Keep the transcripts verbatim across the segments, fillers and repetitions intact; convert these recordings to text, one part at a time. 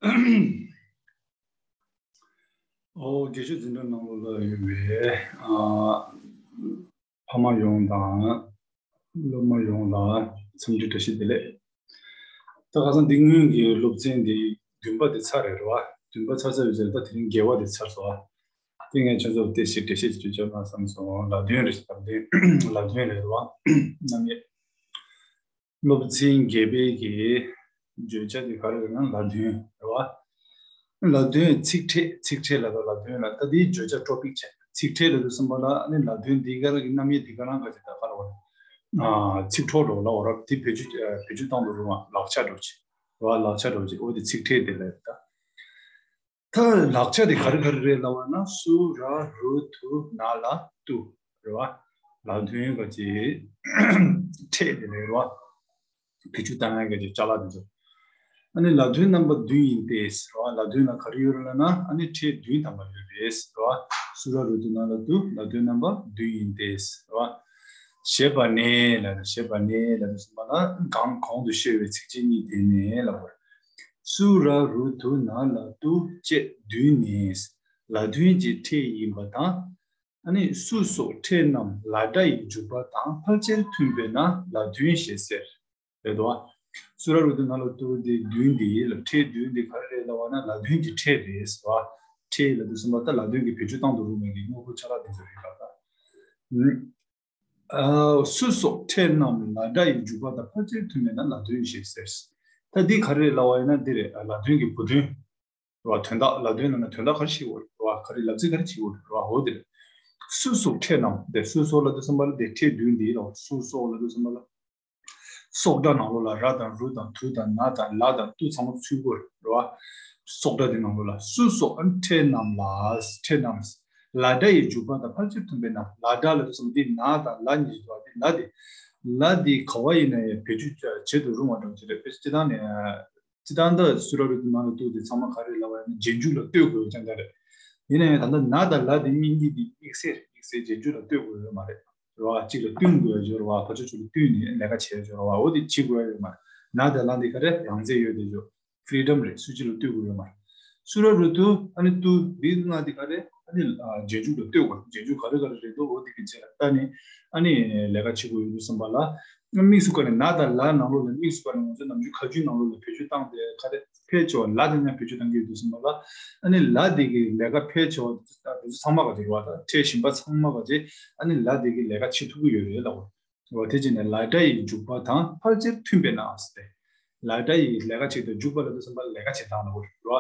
ཨོ་རྒྱལ་སྤྱི་འཛིན་གྲྭ་ནང་ལོགས་ལ་ཡོད་པའི་ཨ་ཕ་མ་ཡོངས་དང་སློབ་མ་ཡོངས་ལ་འཚམས་འདྲི་བཀྲ་ཤིས་བདེ་ལེགས། ད་ཁ་སང་འདི་སྔོན་གྱི་སློབ་ཚན་འདི་བདུན་པ་དེ་ཚར་རེད་རེད་བ། བདུན་པ་ཚར་ཚར་ཡོད་ཚད་ད་དེ་རིང་བརྒྱད་པ་དེ་ཚར་སོང་བ། དེ་ངས་ཁྱོད་ཚོར་ཏོག་ཙམ་འགྲེལ་བཤད་ཅིག་བྱོས་ན་བསམ་སོང་། ལ་དོན་རེད་ལ་དོན་ལ་དོན་རེད་རེད་བ། རྣམ་དབྱེ། སློབ་ཚན་བརྒྱད་པའི་གི་བརྗོད་བྱ་དེ་ག་རེ་རེད་ན་ལ་དོན་རེད་བ། ལ་དོན་ཚིག་ཕྲད་ཚིག་ཕྲད་ལ་དོ་ལ་དོན་ལ་ད་དེའི་བརྗོད་བྱ་ཊོ་པིག་བྱས། ཚིག་ཕྲད་ལ་དོ་གསུམ་པ་ལ་ཨ་ནི་ལ་དོན་འདི་ག་རང་གི་རྣམ་དབྱེ་འདི་ག་རང་ག་ཅིག་ད་ག་རེ་བ། ཚིག་འཕྲོ་འགྲོ་ལ་འོ་རབ་དེ་བེད་སྤྱོད་བེད་སྤྱོད་བཏང་དུ་རུང་བ་ལག་ཆ་འགྲོ་ཅིག་རེད་བ། ལག་ཆ་འགྲོ་ཅིག་འོ་དེ་ཚིག་ཕྲད་དེ་ལ་ད། ད་ལག་ཆ་དེ་ག་རེ་ག་རེ་རེད་ལབ་པ་ན་སུ་ར་རུ་དུ་ན་ལ་ཏུ་རེད་བ། ལ་དོན་ག་ཅིག་ཕྲད་དེ་རེད་བ། བེད་སྤྱོད་བཏང་ཡག་གི་ཅ་ལག་དེ་ཚོ། ཨ་ནི་ལ་དོན་རྣམ་པ་བདུན་ཡིན་ཏེ་ཟེར་བ། ལ་དོན་ལ་ག་རེ་ཡོད་རེད་ལབ་ན་ཨ་ནི་ཕྲད་བདུན་ཐམ་པ་ཡོད་རེད་ཟེར་བ། སུ་ར་རུ་དུ་ན་ལ་ཏུ་ལ་དོན་རྣམ་པ་བདུན་ཡིན་ཏེ་ཟེར་བ། ཞེས་པ་ནས་ལ་ཞེས་པ་ནས་ལ་གསུམ་པ་ལ་གང་གོང་དུ་བཤད་པའི་ཚིགས་བཅད་གཉིས་དེ་ནས་ལབ་པར། སུ་ར་རུ་དུ་ན་ལ་ཏུ་བཅས་བདུན་ནི་ལ་དོན་གྱི་ཕྲད་ཡིན་པ་དང་། ཨ་ནི་སུ་སོགས་ཕྲད་རྣམས་ལ་སྒྲ་ཡི་འཇུག་པ་དང་ཕལ་ཆེར་མཐུན་པས་ན་ལ་དོན་ཞེས་ཟེར། རེད་དོ། སུ་ར་རུ་དུ་ན་ལ་ཏུ་དེ་བདུན་འདི་ལ་ཕྲད་བདུན་འདི་ག་རེ་རེད་ལབ་པ་ན་ལ་དོན་གྱི་ཕྲད་རེད་ཟེར་བ། ཕྲད་ལ་དུ་གསུམ་པ་ད་ལ་དོན་གྱི་བེད་སྤྱོད་བཏང་དུ་རུང་བའི་གི་དངོས་པོ་ཆ་ལག་དེ་ཚོ་རེད་ལ་ད། ཨ་སུ་སོགས་ཕྲད་རྣམས་ལ་སྒྲ་ཡི་འཇུག་པ་དང་ཕལ་ཆེར་མཐུན་པས་ན་ལ་དོན་ཞེས་ཟེར། ད་འདི་ག་རེ་རེད་ལབ་པ་ཡིན་ན་འདི་རེད། ལ་དོན་གྱི་བུ་དོན། རེད་བ། དོན་དག་ལ་དོན་ལབ་ན་དོན་དག་ག་རེ་ཞིག་ཡོད་རེད་བ། ག་རེ་ལབ་ཚིག་ག་རེ་ཞིག་ཡོད་རེད་བ། འོ་དེ་རེད། སུ་སོགས་ཕྲད་རྣམས་དེ་སུ་སོགས་ལ་དུ་གསུམ་པ་ལ་དེ་ཕྲད་བདུན་འདི་ལ་སུ་སོགས་ལ་དུ་གསུམ་པ་ལ། སོགས་སྒྲ་ནང་ལོགས་ལ་ར་དང་རུ་དང་དུ་དང་ན་དང་ལ་དང་ཏུ་ཚང་མ་ཚུད་དགོས་རེད་བ། སོགས་སྒྲ་དེ་ནང་ལོགས་ལ་སུ་སོགས་ཨ་ཕྲད་རྣམས་ལ་ཕྲད་རྣམས་ལ་སྒྲ་ཡི་འཇུག་པ་དང་ཕལ་ཆེར་མཐུན་པས་ན་ལ་སྒྲ་ལ་དུ་གསུམ་འདི་ན་དང་ལ་གཉིས་ཡོད་པ་དེ་ལ་དེ་ལ་དེ་ག་བ་ཡིན་ན་ཡང་བེད་སྤྱོད་བྱེད་དུ་རུང་བ་འདྲ་བོ་ཅིག་རེད། དཔེ་སྤྱི་བཏང་ནས། སྤྱི་བཏང་ད་སུ་ར་རུ་དུ་ན་ལ་ཏུ་དེ་ཚང་མ་ག་རེ་ལབ་པ་ཡིན་ན་རྗེས་འཇུག་ལ་ལྟོས་དགོས་ཀྱང་འདྲ་རེད། ཡིན་ན་ཡང་ད་ལྟ་ན་དང་ལ་དེ་གཉིས་གཉིས་དེ་དམིགས་བསལ་དམིགས་བསལ་རྗེས་འཇུག་ལ་ལྟོས་དགོས་ཡོད་མ་རེད། རེད་བ། གཅིག་ལ་བསྟུན་དགོས་ཡོད་རེད་བ། ཕར་ཕྱོགས་ཕྱོགས་ལ་བསྟུན་ནས་ལས་ཀ་བྱས་ཡོད་རེད་བ། འོ་དེ་བྱེད་དགོས་ཡོད་མ་རེད། ན་དང་ལ་དེ་ག་རེ་རང་བཙན་ཡོད་དེ་ཆོག་ཕི་རི་ཌམ་རེད། སུ་གཅིག་ལ་ལྟོས་དགོས་ཡོད་མ་རེད། སུ་ར་རུ་དུ་ཨ་ནི་ཏུ་འདི་ལྔ་དེ་ག་རེ་ཨ་ནི་རྗེས་འཇུག་ལ་ལྟོས་དགོས། རྗེས་འཇུག་ག་རེ་ག་རེ་རེད་འདུག་འོ་དེ་གི་རྗེས་ལ་ལྟ་ནས་ཨ་ནི་ལས་ཀ་བྱེད་དགོས་ཡོད་དུས་ཙམ་པ་ལ། དམིགས་སུ་བཀར་ནས་ན་དང་ལ་ནང་ལོགས་ལ་དམིགས་སུ་བཀར་ནས་ང་ཚོ་ནམ་རྒྱུན་ཁ་རྒྱུན་ནང་ལོགས་ལ་བེད་སྤྱོད་བཏང་སྟེ་ག་རེ་ཕལ་ཆེ་བ་ལ་དེ་ནས་བེད་སྤྱོད་བཏང་གི་ཡོད་དུས་ཙམ་པ་ལ། ཨ་ནི་ལ་དེ་གི་ལས་ཀ་ཕལ་ཆེ་བ་དེ་ཚོ་ཚང་མ་ག་ཅིག་རེད་བ། ད་ཕྲད་གཞན་པ་ཚང་མ་ག་ཅིག་ཨ་ནི་ལ་དེ་གི་ལས་ཀ་བྱེད་ཐུབ་ཀྱི་ཡོད་རེད་ལབ་པ་རེད་བ། དེ་བྱས་ནས་ལ་སྒྲ་ཡི་འཇུག་པ་དང་ཕལ་ཆེར་མཐུན་པས་ན་ཟེར་ཏེ། ལ་སྒྲ་ཡི་ལས་ཀ་བྱེད་དུ་འཇུག་པ་ལ་དུས་ཙམ་པ་ལ་ལས་ཀ་བྱེད་སྟངས་ལ་འོ་རེད་བ།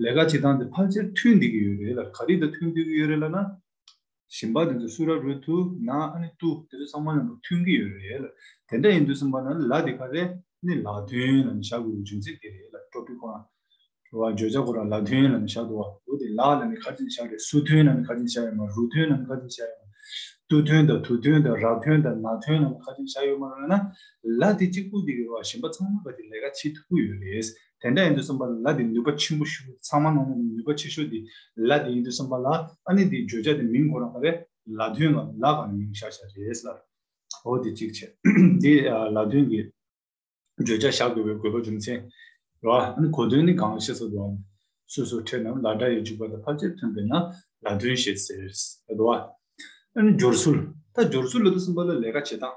ལས་ཀ་བྱེད་སྟངས་དེ་ཕལ་ཆེར་མཐུན་བསྡད་ཀྱི་ཡོད་རེད་ལ། ག་རེ་དང་མཐུན་བསྡད་ཀྱི་ཡོད་རེད་ལབ་ན། གཞན་པ་དེ་ཚོ་སུ་ར་རུ་དུ་ན་ཨ་ནི་ཏུ་དེ་ཚོ་ཚང་མ་མཉམ་དུ་མཐུན་གྱི་ཡོད་རེད་ལ། དེ་འདྲ་ཡིན་དུས་ཙམ་པ་ན་ལ་དེ་ག་རེ་ནི་ལ་དོན་ལ་ནི་བཞག་དགོས་པའི་རྒྱུ་མཚན་དེ་རེད་ལ། ཊོ་པིག་ཁོ་རང་། རེད་བ། བརྗོད་བྱ་ཁོ་རང་ལ་དོན་ལ་ནི་བཞག་འདུག་བ། འོ་དེ་ལ་ལ་ནི་ག་ཅིག་བཞག་རེད། སུ་དོན་ལ་ནི་ག་ཅིག་བཞག་ཡོད་མ། རུ་དོན་ལ་ནི་ག་ཅིག་བཞག་ཡོད་མ། ཏུ་དོན་དང་དུ་དོན་དང་ར་དོན་དང་ན་དོན་ལ་ནི་ག་ཅིག་བཞག་ཡོད་མ་རེད་ན། ལ་དེ་གཅིག་པུ་དེ་གི་རེད་བ། གཞན་པ་ཚང་མ་ག་དེ་ལས་ཀ་བྱེད་ཐུབ་ཀྱི་ཡོད་རེད། དེ་འདྲ་ཡིན་དུས་ཙམ་པ་ལ་ལ་དེ་ནུས་པ་ཆེན་པོ་ཞིག་ཚང་མ་ནང་ནས་ནུས་པ་ཆེ་ཤོས་དེ་ལ་དེ་ཡིན་དུས་ཙམ་པ་ལ་ཨ་ནི་དེ་བརྗོད་བྱ་དེ་མིང་ཁོ་རང་ག་རེ་ལ་དོན་ལ་ལ་ག་ནས་མིང་བཞག་བཞག་རེད་ལ། འོ་དེ་གཅིག་བྱས། དེ་ལ་དོན་གྱི་བརྗོད་བྱ་བཞག་དགོས་པའི་དགོས་པ་རྒྱུ་མཚན་རེད་བ། ཨ་ནི་གོ་དོན་ནི་གང་ཞེས་སོགས་དང་། སོ་སོ་ཕྲད་རྣམས་ལ་སྒྲ་ཡི་འཇུག་པ་དང་ཕལ་ཆེར་མཐུན་པས་ན་ལ་དོན་ཞེས་ཟེར་ཟེར་བ། ཨ་ནི་སྦྱོར་ཚུལ། ད་སྦྱོར་ཚུལ་ལ་དུས་ཙམ་པ་ལ་ལས་ཀ་བྱེད་སྟངས་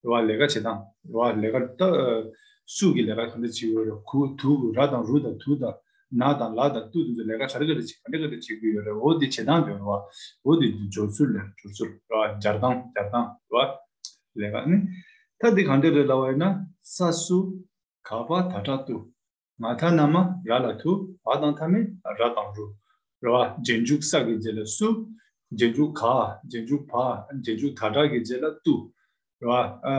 རེད་བ། ལས་ཀ་བྱེད་སྟངས་རེད་བ། ལས་ཀ་ད་སུ་གི་ལས་ཀ་ག་འདྲ་བྱེད་ཡོད་རེད། གུ་དུ་ར་དང་རུ་དང་དུ་དང་ན་དང་ལ་དང་ཏུ་དེ་ཚོ་ལས་ཀ་ག་རེ་ག་རེ་བྱེད་ག་འདྲ་ག་འདྲ་བྱེད་ཀྱི་ཡོད་རེད། འོ་དེ་བྱེད་སྟངས་དེ་རེད་བ། འོ་དེ་སྦྱོར་ཚུལ་ལས་སྦྱོར་ཚུལ་རེད་བ། སྦྱར་སྟངས་སྦྱར་སྟངས་རེད་བ། ལས་ཀ་ནི། ད་འདི་གང་འདྲ་རེད་ལབ་པ་ཡིན་ན། ས་སུ། ག་བ་ད་དྲག་ཏུ། ང་ད་ན་མ་ར་ལ་དུ། བ་དང་མཐའ་མེད་ར་དང་རུ། རེད་བ། རྗེས་འཇུག་ས་གི་རྗེས་ལ་སུ། རྗེས་འཇུག་ག་རྗེས་འཇུག་བ། རྗེས་འཇུག་ད་དྲག་གི་རྗེས་ལ་ཏུ། རེད་བ། ཨ་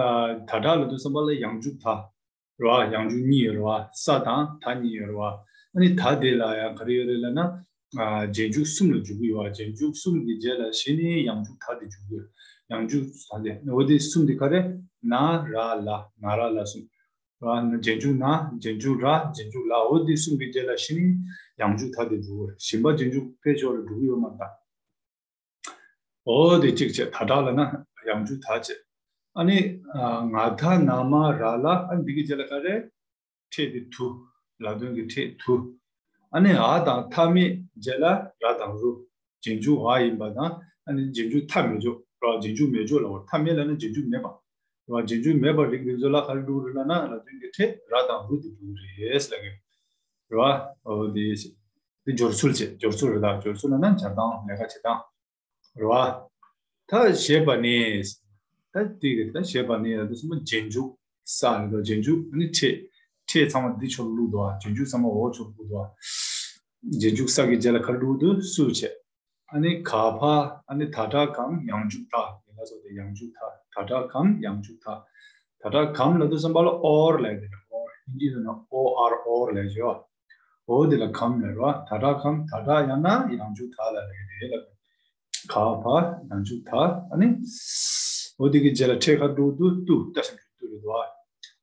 ད་དྲག་ལ་དུས་ཙམ་པ་ལ་ཡང་འཇུག་ད། རེད་བ། ཡང་འཇུག་གཉིས་ཡོད་རེད་བ། ས་དང་ད་གཉིས་ཡོད་རེད་བ། ཨ་ནི་ད་དེ་ལ་ཡང་ག་རེ་ཡོད་རེད་ལབ་ན། ཨ་རྗེས་འཇུག་གསུམ་ལ་འཇུག་གི་ཡོད་བ། རྗེས་འཇུག་གསུམ་གི་རྗེས་ལ་གཞི་ནས་ཡང་འཇུག་ད་དེ་འཇུག་གི་ཡོད། ཡང་འཇུག་ད་དེ་འོ་དེ་གསུམ་དེ་ག་རེ། ན་ར་ལ། ན་ར་ལ་གསུམ། རེད་བ། རྗེས་འཇུག་ན། རྗེས་འཇུག་ར། རྗེས་འཇུག་ལ། འོ་དེ་གསུམ་གི་རྗེས་ལ་གཞི་ནས་ཡང་འཇུག་ད་དེ་འཇུག་གི་ཡོད། གཞན་པ་རྗེས་འཇུག་ཕལ་ཆེ་བ་ལ་འཇུག་གི་ཡོད་མ་རེད་ད། འོ་དེ་གཅིག་བྱས། ད་དྲག་ལབ་ན་ཡང་འཇུག་ད་བྱས། ཨ་ནི་ང་ད་ན་མ་ར་ལ། ཨ་ནི་འདི་གི་རྗེས་ལ་ག་རེ། ཕྲད་དེ་དུ། ལ་དོན་གྱི་ཕྲད་དུ། ཨ་ནི་འ་དང་མཐའ་མེད་རྗེས་ལ་ར་དང་རུ། རྗེས་འཇུག་འ་ཡིན་པ་དང་ཨ་ནི་རྗེས་འཇུག་མཐའ་མེད་འཇོག་ར། རྗེས་འཇུག་མེད་འཇོག་ལ་བར། མཐའ་མེད་ལ་ནི་རྗེས་འཇུག་མེད་པ་ར། རྗེས་འཇུག་མེད་པ་རིགས་དེ་ཚོ་ལ་ག་རེ་འགྲོ་གི་རེད་ལབ་ན། ལ་དོན་གྱི་ཕྲད་ར་དང་རུ་དེ་འགྲོ་གི་རེད་ལབ་ཀྱི་རེད་བ། འོ་དེ་དེ་སྦྱོར་ཚུལ་བྱེད། སྦྱོར་ཚུལ་རེད། ད་སྦྱོར་ཚུལ་ལབ་ན་སྦྱར་སྟངས། ལས་ཀ་བྱེད་སྟངས་རེད་བ། ད་ཞེས་པ་ནི། ད་དེ་གི་ད་ཞེས་པ་ནི་ལ་དུས་གསུམ་པ་རྗེས་འཇུག་ས་རེད་དོ། རྗེས་འཇུག་ཨ་ནི་ཕྲད། ཕྲད་ཚང་མ་འདི་ཕྱོགས་ལ་བླུགས་འདུག་བ། རྗེས་འཇུག་ཚང་མ་འོ་ཕྱོགས་ལ་བླུགས་འདུག་བ། རྗེས་འཇུག་ས་གི་རྗེས་ལ་ག་རེ་འགྲོ་གི་འདུག་སུ་བྱས། ཨ་ནི་ག་ཕ། ཨ་ནི་ད་དྲག་གམ་ཡང་འཇུག་ད། ཡིན་ལ་སོགས་ཏེ་ཡང་འཇུག་ད། ད་དྲག་གམ་ཡང་འཇུག་ད། ད་དྲག་གམ་ལ་དུས་གསུམ་པ་ལ་ཨོར་ལབ་ཡོད་རེད། ཨོར། ཨིན་ཇི་ནང་ཨོ་ཨར་ཨོར་ལབ་ཡོད། འོ་དེ་ལ་གམ་ལབ་རེད་བ། ད་དྲག་གམ། ད་དྲག་ཡང་ན་ཡང་འཇུག་ད་ལ་ལབ་ཡོད་རེད་ལབ། ག་ཕ་ཡང་འཇུག་ད། ཨ་ནི་འོ་དེ་གི་རྗེས་ལ་ཕྲད་ག་རེ་འགྲོ་གི་འདུག་ཏུ། ཏ་ཞབས་ཀྱུ་ཏུ་རེད་བ།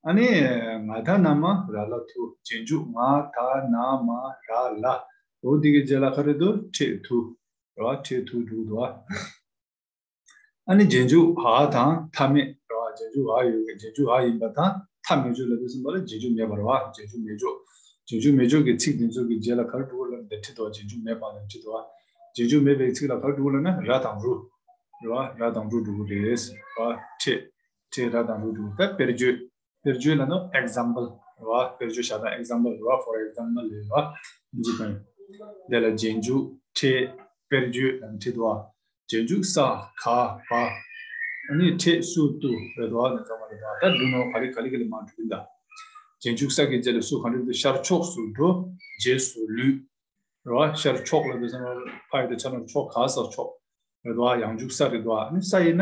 ཨ་ནི་ང་ད་ན་མ་ར་ལ་ཐུ། རྗེས་འཇུག་ང་ད་ན་མ་ར་ལ། འོ་དེ་གི་རྗེས་ལ་ག་རེ་འདུག་ཕྲད་ཐུ་རེད་བ། ཕྲད་ཐུ་འགྲོ་གི་འདུག་བ། ཨ་ནི་རྗེས་འཇུག་འ་དང་མཐའ་མེད་རེད་བ། རྗེས་འཇུག་འ་ཡོད་ཀྱི། རྗེས་འཇུག་འ་ཡིན་པ་དང་མཐའ་མེད་འཇོག་ལབ་དུས་ཙམ་པ་ལ་རྗེས་འཇུག་མེད་པ་རེད་བ། རྗེས་འཇུག་མེད་འཇོག་རྗེས་འཇུག་མེད་འཇོག་གི་ཚིག་དེ་ཚོ་གི་རྗེས་ལ་ག་རེ་འགྲོ་གི་ལབ་ན་དེ་ཁྲིད་དོ། རྗེས་འཇུག་མེད་པ་ལ་ཁྲིད་དོ། རྗེས་འཇུག་མེད་པའི་ཚིག་ལ་ག་རེ་འགྲོ་གི་ལབ་ན་ར་དང་རུ་རེད་བ། ར་དང་རུ་འགྲོ་གི་རེད་བ། ཕྲད། ཕྲད་ར་དང་རུ་འགྲོ་གི། ད་དཔེར་བརྗོད། དཔེར་བརྗོད་ལབ་ན་example རེད་བ། དཔེར་བརྗོད་བྱ་སྟངས་example རེད་བ། for example རེད་བ། འདི་དང་། དེ་ལ་རྗེས་འཇུག་ཕྲད། དཔེར་བརྗོད་ལབ་ན་ཁྲིད་དོ། རྗེས་འཇུག་ས་ག་ཕ། ཨ་ནི་ཕྲད་སུ་ཏུ་རེད་དོ། ཨ་ནི་ཚང་མ་རེད་དོ། ད་འདི་ནང་ག་རེ་ག་རེ་ག་ལ་མ་འགྲོ་གི་ད། རྗེས་འཇུག་ས་གི་རྗེས་ལ་སུ་ག་འགྲོ་གི་འདུག་ཤར་ཕྱོགས་སུ་འགྲོ། རྗེས་སུ་ལུས། རེད་བ། ཤར་ཕྱོགས་ལབ་དུས་ཙམ་པ་ཕ་ཡི་དེ་ཆ་ན་ཕྱོགས་ག་ས་ཕྱོགས་རེད་དོ། ཡང་འཇུག་ས་རེད་དོ། ཨ་ནི་ས་ཡིན་ན་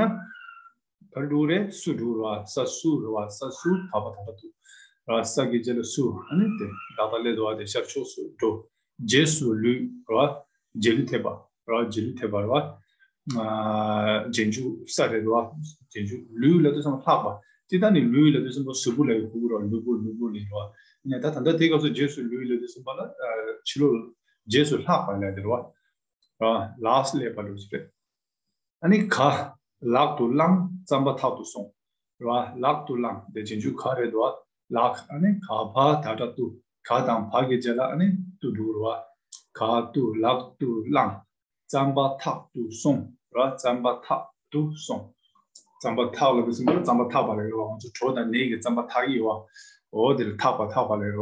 ག་རེ་འགྲོ་གི་རེད། སུ་འགྲོ་གི་རེད་བ། ས་སུ་རེད་བ། ས་སུ་ད་ཕ་ད་ཕ་ཏུ་རེད་བ། ས་གི་རྗེས་ལ་སུ། ཨ་ནི་དེ་ད་ད་ལས་དོ་བ། དེ་ཤར་ཕྱོགས་སུ་འགྲོ། རྗེས་སུ་ལུས་རེད་བ། རྗེས་ལུས་ཐེབས་པ་རེད་བ། རྗེས་ལུས་ཐེབས་པ་རེད་བ། ཨ། རྗེས་འཇུག་ས་རེད་དོ། རྗེས་འཇུག་ལུས་ལབ་དུས་ཙམ་པ་ལྷག་པ། སྤྱིར་བཏང་ནི་ལུས་ལབ་དུས་ཙམ་པ་གཟུགས་པོ་ལ་ཡོད་གོ་གི་རེད་བ། ལུས་པོ། ལུས་པོ་ལ་ཡོད་རེད་བ། ཡིན་ནའི་ད་ད་ལྟ་དེའི་སྐབས་སུ་རྗེས་སུ་ལུས་ལབ་དུས་ཙམ་པ་ལ་ཕྱི་ལོགས་རྗེས་སུ་ལྷག་པ་ལབ་དེ་རེད་བ། རེད་བ། ལགས་སླེབས་པ་ལོས་རེད། ཨ་ནི་ག་ལག་ཏུ་བླངས། རྩམ་པ་ཐག་ཏུ་སོང་། རེད་བ། ལག་ཏུ་བླངས་དེ་རྗེས་འཇུག་ག་རེད་དོ། ལག་ཨ་ནི་ག་ཕ་ད་དྲག་ཏུ། ག་དང་ཕ་གི་རྗེས་ལ་ཨ་ནི་ཏུ་འགྲོ་གི་རེད་བ། ག་ཏུ་ལག་ཏུ་བླངས། རྩམ་པ་ཐག་ཏུ་སོང་ར། རྩམ་པ་ཐག་ཏུ་སོང་། རྩམ་པ་ཐག་ལབ་དུས་ཙམ་པ་རྩམ་པ་ཐག་པ་ལ་ཡོད་ར། ང་ཚོ་གྲོ་དང་ནས་ཀྱི་རྩམ་པ་ཐག་གི་ཡོད་བ། འོ་དེ་ལ་ཐག་པ་ཐག་པ་ལ་ཡོད་ར།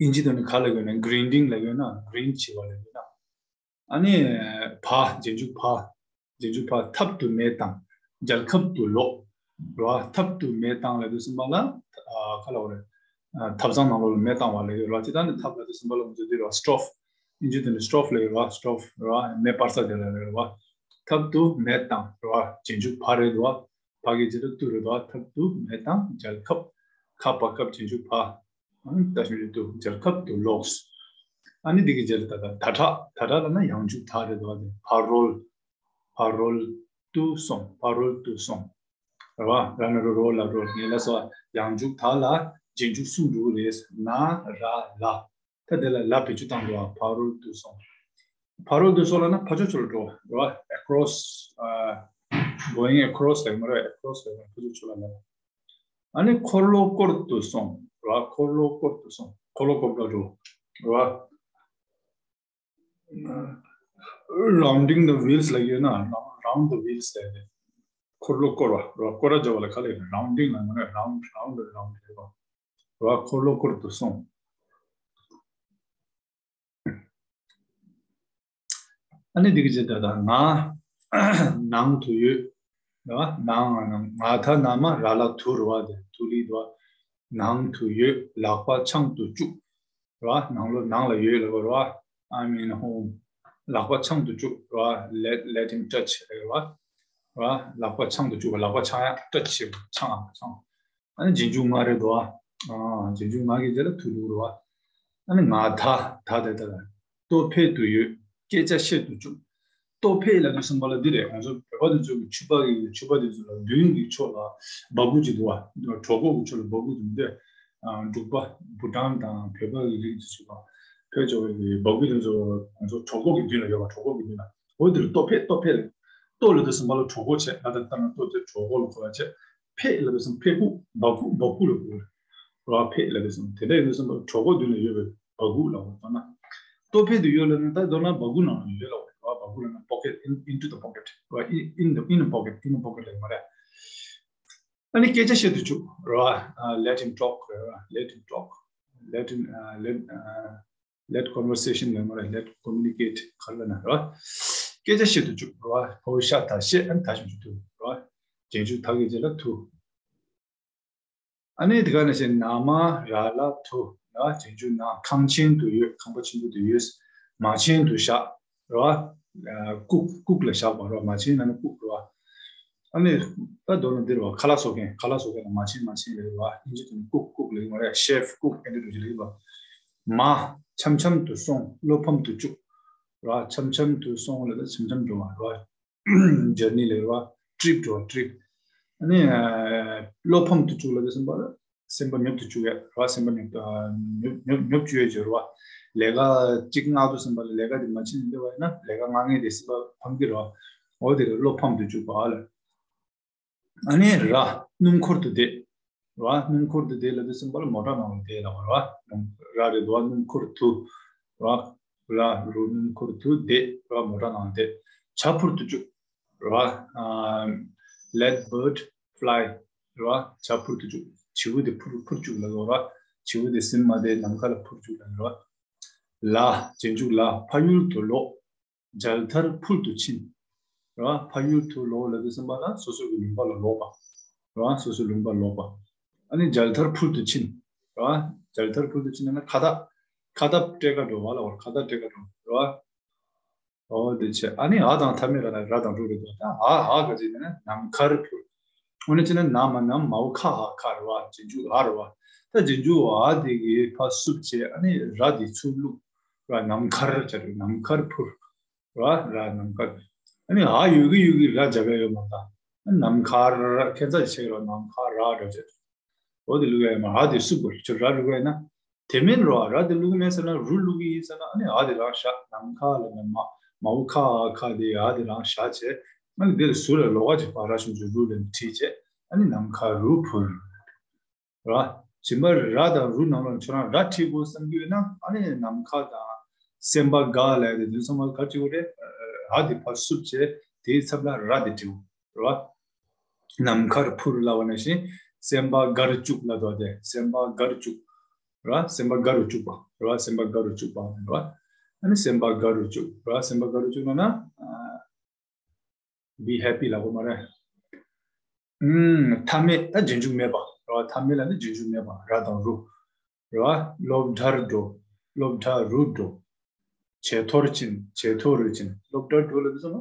ཨིན་ཇི་དང་ནི་ག་ལ་ཡོད་ན་grinding ལ་ཡོད་ན། grind བྱེད་པ་ལ་ཡོད་ན། ཨ་ནི་ཕ། རྗེས་འཇུག་ཕ། རྗེས་འཇུག་ཕ། ཐབ་ཏུ་མེ་བཏང་། རྒྱལ་ཁབ་ཏུ་ལོག་ར། ཐབ་ཏུ་མེ་བཏང་ལབ་དུས་ཙམ་པ་ལ་ག་ལ་བ་རེད། ཐབ་ཚང་ནང་ལོགས་ལ་མེ་བཏང་བ་ལ་ཡོད་ར། སྤྱིར་བཏང་ནི་ཐབ་ལབ་དུས་ཙམ་པ་ལ་ང་ཚོ་འདི་ར་སྟོབ། ཨིན་ཇི་དེ་ནི་སྟོབ་ལ་ཡོད་ར། སྟོབ་ར། མེ་སྤར་ས་དེ་ལ་ཡོད་ར། ཐབ་ཏུ་མེ་བཏང་ར། རྗེས་འཇུག་ཕ་རེད་དོ། ཕ་གི་རྗེས་ལ་ཏུ་རེད་དོ། ཐབ་ཏུ་མེ་བཏང་རྒྱལ་ཁབ། ཁ་པ་ཁབ། རྗེས་འཇུག་ཕ། ཨ་ནི་ད་ཞུ་རེད་དོ། རྒྱལ་ཁབ་ཏུ་ལོག་ཨ་ནི་འདི་གི་རྗེས་ལ་ད་ད་ད་དྲག་ད་དྲག་ལབ་ན་ཡང་འཇུག་ད་རེད་དོ། ཨ་ནི་ཕ་རོལ། ཕ་རོལ་ཏུ་སོང་། ཕ་རོལ་ཏུ་སོང་། རེད་བ། ར་ན་རོ་རོ་ལ་རོ། ངེས་ལ་སོགས་ཡང་འཇུག་ད་ལ་རྗེས་འཇུག་གསུམ་འགྲོ་གི་རེད། ན་ར་ལ། ད་དེ་ལ་ལ་བེད་སྤྱོད་བཏང་འགྲོ་བ། ཕ་རོལ་ཏུ་སོང་། ཕ་རོལ་ཏུ་སོང་ལབ་ན་ཕར་ཕྱོགས་ཕྱོགས་ལ་འགྲོ་བ་རེད་བ། across ཨ། going across ལབ་མ་རེད། across ལབ་ན་ཕར་ཕྱོགས་ཕྱོགས་ལ་ལ། ཨ་ནི་འཁོར་ལོ་བསྐོར་དུ་སོང་ར། འཁོར་ལོ་བསྐོར་དུ་སོང་། འཁོར་ལོ་བསྐོར་དུ་འགྲོ་ར། rounding the wheels ལབ་ཡོད་ན་round the wheels ལབ་ཡོད། འཁོར་ལོ་བསྐོར་བ་ར། བསྐོར་ར་བྱ་བ་ལ་ག་ལ་ཡོད་ན་rounding ལབ་མ་རེད། round round round རེད་བ། ར། འཁོར་ལོ་བསྐོར་དུ་སོང་། ཨ་ནི་འདི་གི་ཚེ་ད་ལྟ་ང་ནང་དུ་ཡོད། རེད་བ། ནང་ང་ད་ན་མ་ར་ལ་དུ་རེད་བ། དེ་དུ་ལི་དུ་བ། ནང་དུ་ཡོད། ལག་པ་འཆང་དུ་བཅུག་རེད་བ། ནང་ལོགས་ནང་ལ་ཡོད་ལབ་པ་རེད་བ། I'm in home. ལག་པ་འཆང་དུ་བཅུག་རེད་བ། let let him touch རེད་བ། རེད་བ། ལག་པ་འཆང་དུ་བཅུག་ལག་པ་འཆང་ཡ། touch བྱེད། འཆང་འཆང་། ཨ་ནི་རྗེས་འཇུག་ང་རེད་དོ། ཨ། རྗེས་འཇུག་ང་གི་རྗེས་ལ་དུ་ལུ་རེད་བ། ཨ་ནི་ང་ད་ད་དེ་ལྟ་ལ། ལྟོ་ཕད་དུ་ཡོད། སྐད་ཆ་བཤད་དུ་བཅུག་ལྟོ་ཕད་ལབ་དུས་ཙམ་པ་ལ་འདི་རེད། ང་ཚོ་བོད་པ་དེ་ཚོ་གི་ཕྱུ་པ་གི་ཕྱུ་པ་དེ་ཚོ་ལ་མདུན་གྱི་ཕྱོགས་ལ་སྦ་ཁུག་ཅིག་འདུག་བ། གྲོད་ཁོག་གི་ཕྱོགས་ལ་སྦ་ཁུག་འདུག་འདི་འབྲུག་པ་བྷུ་ཊན་དང་བོད་པ་གི་རིགས་དེ་ཚོ་ཕལ་ཆེ་བ་གི་སྦ་ཁུག་དེ་ཚོ་ང་ཚོ་གྲོད་ཁོག་གི་མདུན་ལ་ཡོད་པ། གྲོད་ཁོག་གི་མདུན་ལ། འོ་དེ་ལ་ལྟོ་ཕད། ལྟོ་ཕད་ལ། ལྟོ་ལབ་དུས་ཙམ་པ་ལ་གྲོད་ཁོག་བྱས། ང་ད་ལྟ་ན་ལྟོ་དེ་གྲོད་ཁོག་ལ་གོ་བ་བྱས། ཕད་ལབ་དུས་ཙམ་ཕད་ཁུག་སྦ་ཁུག་སྦ་ཁུག་ལ་གོ་བ། རོ་ཕེ་ལ་དེ་སོང་དེ་འདྲ་ཡིན་སོང་བ་གྲོད་ཁོག་མདུན་ལ་ཡོད་པའི་སྦ་ཁུག་ལ་བ་དོ་ན། ལྟོ་ཕད་དུ་ཡོད་ལ་ནི་ད་མདོར་ན་སྦ་ཁུག་ནང་ལ་ཡོད་ལ་བ་རོ་སྦ་ཁུག་ལ་ན་pocket in into the pocket རོ་in in the in a pocket in a pocket ལ་མ་རེད། ཨ་ནི་སྐད་ཆ་བཤད་དུ་བཅུག་རོ། Let him talk རོ། Let him talk. Let him let let conversation ལ་མ་རེད། Let communicate ག་ལ་ན་རོ། སྐད་ཆ་བཤད་དུ་བཅུག་རོ། ཕོ་ཤ་ད་བཤད་ཨ་ནི་ད་ཞིག་ཞུ་ཐུབ་རོ། རྗེས་འཇུག་ད་གི་རྗེས་ལ་ཐུ། ཨ་ནི་དེ་ག་ནང་བཞིན་ན་མ་ར་ལ་ཐུ་ན་རྗེས་འཇུག་ན་ཁང་ཆེན་དུ་ཡོད། ཁང་པ་ཆེན་པོ་དུ་ཡོད། མ་ཆེན་དུ་བཞག་རོ། ལྐུགས་ལྐུགས་ལ་བཞག་པ་རོ། མ་ཆེན་ན་ནི་ལྐུགས་རོ། ཨ་ནི་ད་མདོར་ན་འདིར་བ་ཁ་ལག་བཟོ་མཁན་ཁ་ལག་བཟོ་མཁན་ལ་མ་ཆེན་མ་ཆེན་ལབ་རོ། ཨིན་ཇི་དུ་ནི་ལྐུགས་ལྐུགས་ལབ་མ་རེད། ཤེཕ་ལྐུགས་ཨེ་འདྲ་འདྲ་ཞིག་ལབ་རོ། མ་འཆམ་འཆམ་དུ་སོང་བློ་ཕམ་དུ་བཅུག་རོ། འཆམ་འཆམ་དུ་སོང་ལ་ད་འཆམ་འཆམ་འགྲོ་བ་རོ། ཇར་ནི་ལ་རོ། ཊི་རིབ་འགྲོ་བ་ཊི་རིབ། ཨ་ནི་བློ་ཕམ་དུ་བཅུག་ལ་དེ་སེམས་པ་ལ་སེམས་པ་ཉོབ་ཏུ་བཅུག་ཡ་རོ། སེམས་པ་ཉོབ་ཏུ་ཉོབ་ཉོབ་ཉོབ་བཅུག་ཡ་བྱོས་རོ། ལས་ཀ་གཅིག་མངགས་དུས་སེམས་པ་ལ་ལས་ཀ་དེ་མ་བྱེད་ནས་བསྡད་པ་ཡིན་ན་ལས་ཀ་མངགས་མཁན་དེ་སེམས་པ་ཕམ་གི་རོ། འོ་དེ་ལ་བློ་ཕམ་དུ་བཅུག་པ་ལ། ཨ་ནི་ར་སྣུམ་འཁོར་དུ་བསྡད། ར་སྣུམ་འཁོར་དུ་བསྡད་ལ་དེ་སེམས་པ་ལ་མོ་ཊ་ནང་ལ་བསྡད་ལ་བ་ར། ར་རེད་ར་སྣུམ་འཁོར་དུ། ར་ར་རུ་སྣུམ་འཁོར་དུ་བསྡད་ར་མོ་ཊ་ནང་བསྡད། བྱ་འཕུར་དུ་བཅུག་ར། Let bird fly. ར་བྱ་འཕུར་དུ་བཅུག་བྱིའུ་དེ་འཕུར་འཕུར་བཅུག་ལ་གོ་ར། བྱིའུ་དེ་ཟིན་མ་བསྡད་ནམ་མཁའ་ལ་འཕུར་བཅུག་ལ་གོ་ར། ལ་རྗེས་འཇུག་ལ་ཕ་ཡུལ་དུ་ལོག་རྒྱལ་དར་ཕུལ་དུ་ཕྱིན། ར་ཕ་ཡུལ་དུ་ལོག་ལ་དེ་སེམས་པ་ལ་སོ་སོ་གི་ལུང་པ་ལ་ལོག་པ། ར་སོ་སོའི་ལུང་པ་ལ་ལོག་པ། ཨ་ནི་རྒྱལ་དར་ཕུལ་དུ་ཕྱིན། ར་རྒྱལ་དར་ཕུལ་དུ་ཕྱིན་ན་ཁ་བཏགས་ཁ་བཏགས་སྤྲད་ག་འགྲོ་བ་ལ་བར་ཁ་བཏགས་སྤྲད་ག་འགྲོ་ར། འོ་དེ་བྱས་ཨ་ནི་འ་དང་མཐའ་མེད་ར་ལ་ར་དང་རུ་རེད་འདུག་ད་འ་འ་ག་ཅིག་ན་ནམ་མཁར་ཕུལ། འོ་ན་ཅི་ན་ན་མ་ནམ་མའོ་ཁ་འ་ཁ་ར་བ་རྗེས་འཇུག་འ་ར་བ། ད་རྗེས་འཇུག་འ་དེ་གི་ཕ་སུབ་བྱས་ཨ་ནི་ར་དེ་ཚུར་བླུག་ར་ནམ་མཁར་བྱ་རེད་ནམ་མཁར་ཕུལ། ར་ར་ནམ་མཁར། ཨ་ནི་འ་ཡོད་གི་ཡོད་གི་ར་རྒྱབ་ཡ་ཡོད་མ་ད། ནམ་མཁར་ཁྱད་མཚར་ཞིག་ཆེ་ར་ནམ་མཁར་ར་འདྲ་བྱས། འོ་དེ་བླུག་ཡ་ཡོད་མ་འ་དེ་སུབ་དགོས་ཁྱོད་ར་བླུག་ཡ་ཡིན་ན། དེ་མིན་རོ་ར་དེ་བླུག་མེད་ཟེར་ན་རུ་བླུག་གི་ཡིན་ཟེར་ན་ཨ་ནི་འ་དེ་རང་བཞག་ནམ་མཁའ་ལ་ནི་མ་མའོ་ཁ་འ་ཁ་དེ་འ་དེ་རང་བཞག་བྱས་ཨ་ནི་དེ་ལ་ཟུར་ལ་ལོགས་ཀ་ཅིག་ཕར་ར་ཞུམ་ཞུམ་རུ་ལ་ནི་བྲིས་བྱས་ཨ་ནི་ནམ་མཁའ་རུ་འཕུར། ར། ཞིམ་པ་ར་དང་རུ་ནང་ལ་ཁྱོད་རང་ར་བྲིས་དགོས་བསམ་གྱི་ཡོད་ན་ཨ་ནི་ནམ་མཁའ་དང་སེམས་པ་དགའ་ལས་དེ་དུས་ཚང་མ་ག་བྲིས་དགོས་རེད། འ་དེ་ཕར་སུབ་བྱས་དེའི་ཚབ་ལ་ར་དེ་བྲིས་དགོས་ར། ནམ་མཁར་འཕུར་ལབ་པ་ནང་བཞིན་སེམས་པ་དགའ་རུ་བཅུག་ལབ་དོ་དེ་སེམས་པ་དགའ་རུ་བཅུག་ར། སེམས་པ་དགའ་རུ་བཅུག་པ་ར། སེམས་པ་དགའ་རུ་བཅུག་པ་ར། ཨ་ནི་སེམས་པ་དགའ་རུ་བཅུག་ར། སེམས་པ་དགའ་རུ་བཅུག་ན་ན། Be happy ལབ་དགོས་མ་རེད། ཨུམ། མཐའ་མེད་ད་རྗེས་འཇུག་མེད་པ་ར། མཐའ་མེད་ལ་ནི་རྗེས་འཇུག་མེད་པ་ར་དང་རུ། ར། སློབ་གྲྭར་འགྲོ། སློབ་གྲྭ་རུ་འགྲོ། ཇེ་མཐོར་ཕྱིན། ཇེ་མཐོ་རུ་ཕྱིན། སློབ་གྲྭར་འགྲོ་ལ་དུས་ཙམ་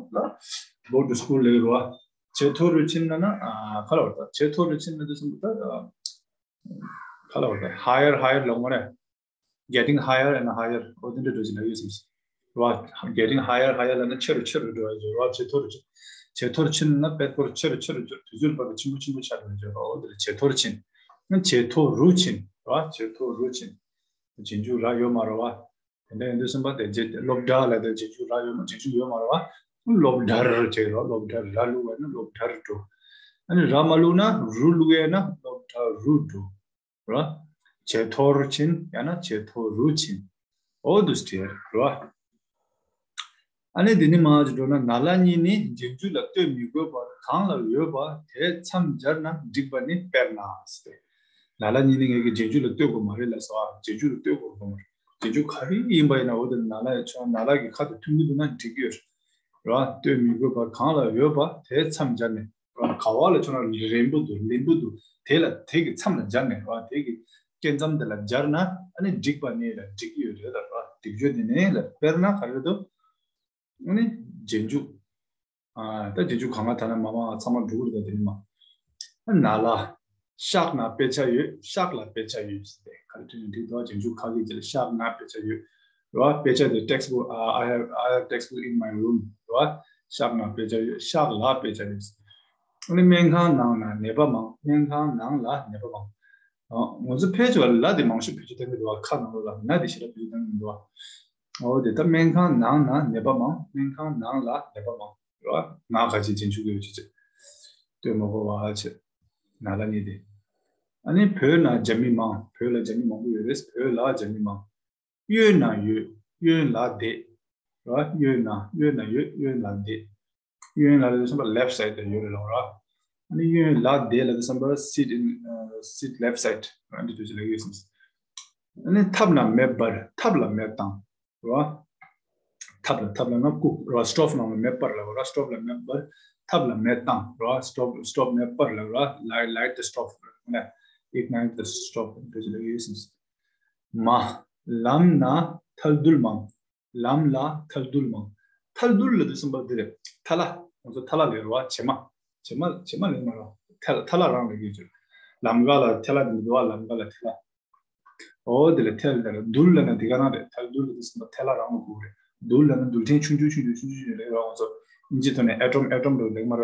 ལ་go to school ལབ་ར། ཇེ་མཐོ་རུ་ཕྱིན་ན་ན་ཨ་ག་ལ་བར་ད་ཇེ་མཐོ་རུ་ཕྱིན་ན་དུས་ཙམ་ལ་ད་ག་ལ་བར་ད་higher higher ལབ་མ་རེད། Getting higher and higher འོ་དེ་འདྲ་འགྲོ་བཞིན་ལ་ཡོད་སེམས་སེ། ར། Getting higher higher ལབ་ན་ཆེ་རུ་ཆེ་རུ་འགྲོ་ཡ་ཇོ་ར། ཇེ་མཐོ་རུ་ཇེ་མཐོར་ཕྱིན་ན་དཔེ་སྐོར་ཆེ་རུ་ཆེ་རུ་འགྲོ་དུས་ཚོད་བར་དུ་ཆེན་པོ་ཆེན་པོ་ཆགས་འགྲོ་ཡ་ཇོ་ར། འོ་དེ་ལ་ཇེ་མཐོར་ཕྱིན། ན་ཇེ་མཐོ་རུ་ཕྱིན། ར། ཇེ་མཐོ་རུ་ཕྱིན། རྗེས་འཇུག་ར་ཡོད་མ་རེད་བ། དེ་འདྲ་ཡིན་དུས་ཙམ་པ་དེ་རྗེས་སློབ་གྲྭ་ལ་དེ་རྗེས་འཇུག་ར་ཡོད་མ་རྗེས་འཇུག་ཡོད་མ་རེད་བ། སློབ་གྲྭར་བྱས་རོགས། སློབ་གྲྭར་ར་བླུགས་པ་ཡིན་ན་སློབ་གྲྭར་འགྲོ། ཨ་ནི་ར་མ་བླུགས་ན་རུ་བླུགས་ཡས་ན་སློབ་གྲྭ་རུ་འགྲོ། ར། ཇེ་མཐོར་ཕྱིན་ཡང་ན་ཇེ་མཐོ་རུ་ཕྱིན། འོ་འདུག་སེ་བྲིས་ར། ཨ་ནི་དེ་ནི་མ་ཅིག་འགྲོ་ན་ན་ལ་གཉིས་ནི་རྗེས་འཇུག་ལ་ལྟོས་མི་དགོས་པར་གང་ལ་ཡོད་པ་དེ་མཚམས་སྦྱར་ན་འགྲིག་པ་ནི་དཔེར་ན་ཟེར་ཏེ། ན་ལ་གཉིས་ནི་ངས་ཀྱི་རྗེས་འཇུག་ལ་ལྟོས་དགོས་མ་རེད་ལབ་སོང་ཨ། རྗེས་འཇུག་ལ་ལྟོས་དགོས་དགོས་མ་རེད། རྗེས་འཇུག་ག་རེ་ཡིན་པ་ཡིན་ན་འོ་དེ་ན་ལ་ཡ་ཆོག་ན་ལ་གི་ཁ་དང་མཐུན་གྱི་འདུག་ན་འགྲིག་གི་ཡོད་རེད། ར། ལྟོས་མི་དགོས་པར་གང་ལ་ཡོད་པ་དེ་མཚམས་སྦྱར་ནས་ར། ག་བ་ལ་ཆོག་ན་རན་པོ་འདུག་ལེན་པོ་འདུག་དེ་ལ་དེ་གི་མཚམས་ལ་སྦྱར་ནས་ར། དེ་གི་སྐད་མཚམས་དེ་ལ་སྦྱར་ན་ཨ་ནི་འགྲིག་པ་ནི་ལ་འགྲིག་གི་ཡོད་རེད་ལ་ར། འགྲིག་ཆོག་དེ་ནི་ལ་དཔེར་ན་ག་རེ་འདུག་ཨ་ནི་རྗེས་འཇུག་ཨ་ད་རྗེས་འཇུག་གང་ག་ད་ན་མ་མ་ཚང་མ་འགྲོ་གི་རེད་ད་དེ་ནི་མ། ན་ལ། ཤག་ན་དཔེ་ཆ་ཡོད། ཤག་ལ་དཔེ་ཆ་ཡོད་ཟེར་ཏེ་ག་རེ་བྲིས་ནས་འགྲིག་འདུག་རྗེས་འཇུག་ཁ་གི་རྗེས་ལ་ཤག་ན་དཔེ་ཆ་ཡོད། རེད་བ། དཔེ་ཆ་དེ་text book ཨ་I have I have text book in my room རེད་བ། ཤག་ན་དཔེ་ཆ་ཡོད། ཤག་ལ་དཔེ་ཆ་ཡོད། ཨ་ནི་སྨན་ཁང་ནང་ན་ནད་པ་མང་། སྨན་ཁང་ནང་ལ་ནད་པ་མང་། ཨ་ང་ཚོ་ཕལ་ཆེ་བ་ལ་དེ་མང་ཤོས་བེད་སྤྱོད་གཏོང་གི་འདུག་བ། ཁ་ནང་ལོགས་ལ་ན་དེ་ཞེ་དྲག་བེད་སྤྱོད་གཏོང་གི་མི་འདུག་བ། འོ་དེ་ད་སྨན་ཁང་ནང་ན་ནད་པ་མང་། སྨན་ཁང་ནང་ལ་ནད་པ་མང་། རེད་བ། ང་ག་ཅི་རྗེས་འཇུག་ཡོད་ཅི་ཅི། ལྟོས་མ་དགོས་བ་ཆེ། ན་ལ་གཉིས་དེ། ཨ་ནི་བོད་ན་རྒྱ་མི་མང་། བོད་ལ་རྒྱ་མི་མང་པོ་ཡོད་རེད། བོད་ལ་རྒྱ་མི་མང་། གཡོན་ན་ཡོད། གཡོན་ལ་བསྡད། ར། གཡོན་ན། གཡོན་ན་ཡོད། གཡོན་ལ་བསྡད། གཡོན་ལ་ལ་བསམ་པ་left side དུ་ཡོད་རེད་ལོ་ར། ཨ་ནི་གཡོན་ལ་བསྡད་ལ་བསམ་པ་sit in, uh, sit left side འདི་དུས་ལ་ཡོད་སམ། ཨ་ནི་ཐབ་ན་མེ་འབར། ཐབ་ལ་མེ་བཏང་། ར། ཐབ་ལ། ཐབ་ལ་ན་ཀུག་ར། stove ནང་ལ་མེ་སྤར་ལ་ར། stove ལ་མེ་སྤར། ཐབ་ལ་མེ་བཏང་ར། stove stove མེ་སྤར་ལ་ར། light light the stove ན། ignite the stove འདི་ལ་ཡོད་སམ། མ། ལམ་ན་ཐལ་རྡུལ་མང་། ལམ་ལ་ཐལ་རྡུལ་མང་། ཐལ་རྡུལ་ལ་དུས་སམ་པ་འདི་རེད། ཐལ་བ། ང་ཚོ་ཐལ་བ་ལས་ར་བྱེ་མ། བྱེ་མ། བྱེ་མ་ལས་མ་ར། ཐལ། ཐལ་བ་རང་ལ་ཡོད་ཅེས། ལམ་ཁ་ལ་ཐལ་བ་འདི་འདུག་བ། ལམ་ཁ་ལ་ཐལ་བ། འོ་དེ་ལ་ཐལ་ལ་རྡུལ་ལ་ན་དེ་ག་ན་རེད། ཐལ་རྡུལ་ལ་དུས་སམ་པ་ཐལ་བ་རང་ལ་གོ་རེད། རྡུལ་ལ་ན་རྡུལ་ཕྲན་ཆུང་ཆུང་ཆུང་ཆུང་ཆུང་ཆུང་ལས་ར། ང་ཚོ་ཨིན་ཇི་ཐོག་ནས་atom atom ལ་ལས་མ་ར།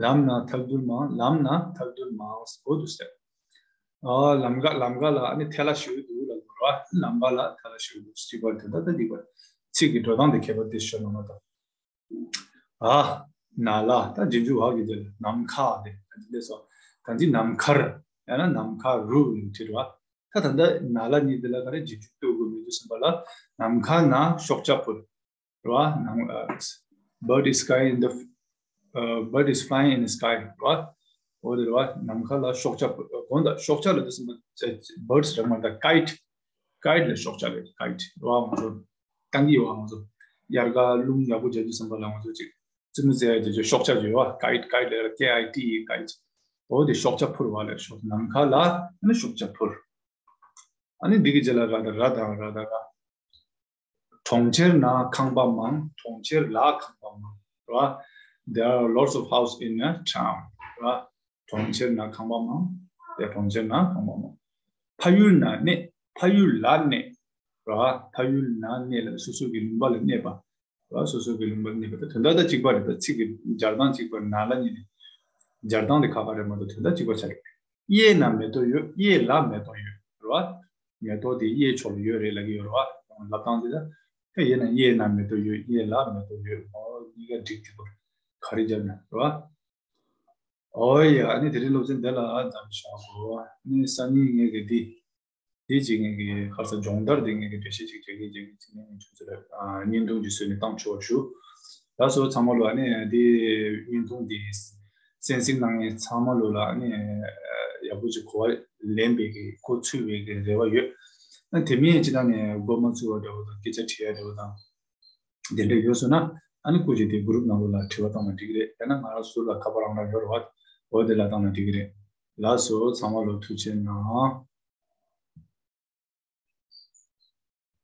ལམ་ན་ཐལ་རྡུལ་མང་། ལམ་ན་ཐལ་རྡུལ་མང་། འོ་དུ་ཟེར། ཨ། ལམ་ཁ། ལམ་ཁ་ལ་ཨ་ནི་ཐལ་བ་ཞིག་འདུག་ལ་ར། ལམ་ཁ་ལ་ཐལ་བ་ཞིག་འདུག་གཅིག་པ་དེ་འདྲ་ད་གཅིག་པ། ཚིག་གི་འགྲོ་སྟངས་དེ་ཁྱད་པར་དེ་ཤོད་ན་མ་གཏོགས། ཨ། ན་ལ། ད་རྗེས་འཇུག་འ་གི་དེ་ལ་ནམ་མཁའ་དེ་ད་འདི་ལས་སོ། ད་འདི་ནམ་མཁར་ཡང་ན་ནམ་མཁའ་རུ་ཡིན་ཁྲིད་བ། ད་ད་ལྟ་ན་ལ་གཉིས་དེ་ལ་ག་རེ་རྗེས་འཇུག་གཏོད་དགོས་མི་འདུག་སེམས་པ་ལ། ནམ་མཁའ་ན་ཤོག་བྱ་འཕུར། ར། ནམ། uh, bird is flying in the, uh, bird is flying in the sky ར། འོ་དེ་ར། ནམ་མཁའ་ལ་ཤོག་བྱ་འཕུར། གོང་དུ་ཤོག་བྱ་ལ་དུས་སེམས་པ་birds རང་མ་ད་kite kite ལ་ཤོག་བྱ་རེད། kite ར། ང་ཚོ་ཏང་གི་ཡོད་བ། ང་ཚོ་དབྱར་ཁ་རླུང་ཡག་པོ་རྒྱག་དུས་སེམས་པ་ལ་ང་ཚོ་ཅིག་ཙི་མུ་ཙེ་ཡ་དེ་ཚོ་ཤོག་བྱ་ཡོད་བ། kite kite ལ་K I T E kite འོ་དེ་ཤོག་བྱ་འཕུར་བ་ལ་ཤོག་ནམ་མཁའ་ལ་ནི་ཤོག་བྱ་འཕུར། ཨ་ནི་འདི་གི་རྗེས་ལ་ར་ད་ར་དང་ར་ད་ར། གྲོང་ཁྱེར་ན་ཁང་པ་མང་། གྲོང་ཁྱེར་ལ་ཁང་པ་མང་ར། There are lots of house in a town ར། གྲོང་ཁྱེར་ན་ཁང་པ་མང་། དེ་གྲོང་ཁྱེར་ན་ཁང་པ་མང་། ཕ་ཡུལ་ན་གནས། ཕ་ཡུལ་ལ་གནས་ར། ཕ་ཡུལ་ན་གནས་ལ་སོ་སོ་གི་ལུང་པ་ལ་གནས་པ། ར། སོ་སོ་གི་ལུང་པ་གནས་པ་དང་དོན་དག་ད་གཅིག་པ་རེད། ད་ཚིག་གི་སྦྱར་སྟངས་གཅིག་པ་ན་ལ་གཉིས་ནི་སྦྱར་སྟངས་དེ་ཁག་ཁག་རེད་མ་གཏོགས་དོན་དག་གཅིག་པ་ཆགས་ཀྱི་རེད། གཡས་ན་མེ་ཏོག་ཡོད། གཡས་ལ་མེ་ཏོག་ཡོད་ར། མེ་ཏོག་དེ་གཡས་ཕྱོགས་ལ་ཡོད་རེད་ལབ་ཀྱི་ཡོད་ར། ལབ་སྟངས་དེ་ད་ད་གཡས་ན་གཡས་ན་མེ་ཏོག་ཡོད། གཡས་ལ་མེ་ཏོག་ཡོད། འོ་གཉིས་ཀ་འགྲིག་གི་འདུག་ག་རེ་སྦྱར་ན་ར། ཨོ་ཡ། ཨ་ནི་དེ་རིང་སློབ་ཚན་འདི་ལ་མཚམས་བཞག་གོ། ཨ་ནི་སང་ཉིན་ངས་གི་འདི། དེ་རྗེས་ངས་ཀྱི་ཁ་སང་སྦྱོང་བརྡར་དེ་ངས་ཀྱི་འགྲེལ་བཤད་ཅིག་རྒྱག་གི་རྒྱག་གི་ཅིག་ངས་ངས་ཁྱོད་ཚོ་ལ་ཨ་བརྙན་ཐུང་ཅིག་བཟོས་ནས་བཏང་ཆོག་ཞུ། ལགས་སོ་ཚང་མ་ལོ། ཨ་ནི་དེ་བརྙན་ཐུང་དེ་གསན་གཟིགས་གནང་མཁན་ཚང་མ་ལོ་ལ་ཨ་ནི་ཡག་པོ་ཅིག་གོ་བ་ལེན་པའི་གི་གོ་ཚུད་པའི་གི་རེ་བ་ཡོད། ཨ་དེ་མིན་སྤྱི་བཏང་ནས་མགོ་མ་ཚོས་པ་འདྲ་བོ་དང་སྐད་ཆ་དྲི་ཡ་འདྲ་བོ་དང་དེ་འདྲ་ཡོད་སོང་ན་ཨ་ནི་སྐུ་མཁྱེན་དེ་གུ་རུབ་ནང་ལོ་ལ་དྲི་བ་བཏང་ན་འགྲིག་གི་རེད། ཡང་ན་ང་རང་ཟུར་ལ་ཁ་པར་རང་རང་ཡོད་རེད་བ། འོ་དེ་ལ་བཏང་ན་འགྲིག་གི་རེད། ལགས་སོ་ཚང་མ་ལོ་ཐུགས་རྗེ་གནང་།